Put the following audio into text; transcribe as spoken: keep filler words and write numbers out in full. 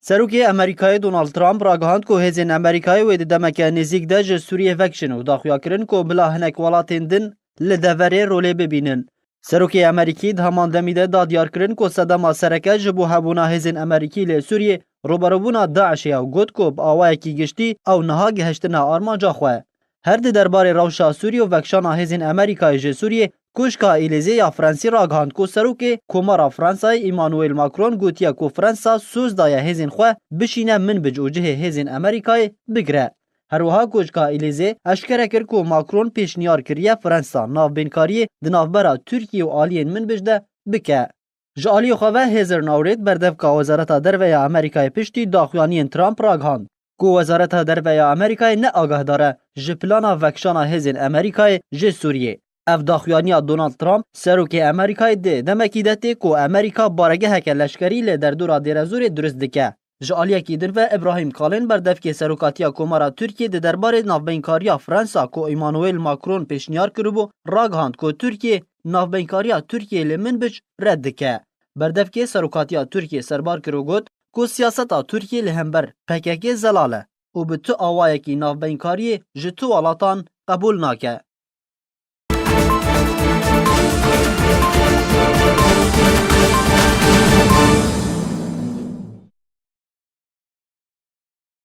Serokê Amerîkayê Donald Trump ragihand ku hêzên Amerîkayê wê di demeke nêzîk de ji Sûriyê vekişin û daxuya kirin ku bila hinek welatên din li deverê rolê bibînin. Serokê Amerîkî di heman demî de da diyar kirin ku sedema sereke ji bo hebûna hêzên Amerîkî li Sûriyê rûberûbûna DAIŞê ye û got ku bi awayekî giştî ew niha gihiştine armanca xwe. Her di derbarê rewşa Sûriyê û vekişana hêzên Amerîkayê ji Sûriyê, Koşka Îlîzê ya Fransî ragihand ku serokê Komara Fransayê Emmanuel Macron gotiye ku Fransa soz daye hêzên xwe bişîne Minbic û cihê hêzên Amerîkayê bigire. Her wiha Koşka Îlîzê eşkere kir ku Macron pêşniyar kiriye Fransa navbênkariyê di navbera Tirkiye û aliyên Minbic de bike. Ji aliyê xwe ve Heather Nauert, berdevka Wezareta Derve ya Amerîkayê, piştî daxuyaniyên Trump ragihand ku Wezareta Derve ya Amerîkayê ne agahdar e ji plana vekişana hêzên Amerîkayê ji Sûriyê. Ev daxuyaniya Donald Trump, serokê Amerîkayê, di demekî de tê ku Amerîka baregeheke leşkerî li derdora Dêrezorê dirust dike. Ji aliyekî din ve Ibrahim Kalin, berdevkê serokatiya Komara Tirkiyê di derbarê navbeynkariya Fransa ku Emmanuel Macron pêşniyar kiribû, ragihand ku Tirkiye navbeynkariya Tirkiyê li Minbic red dike. Berdevkê serokatiya Tirkiyê serbar kir û got ku siyaseta Tirkiyê li hember P K K zelal e û bi tu awayekî navbeynkariyê ji tu welatan qebûl nake.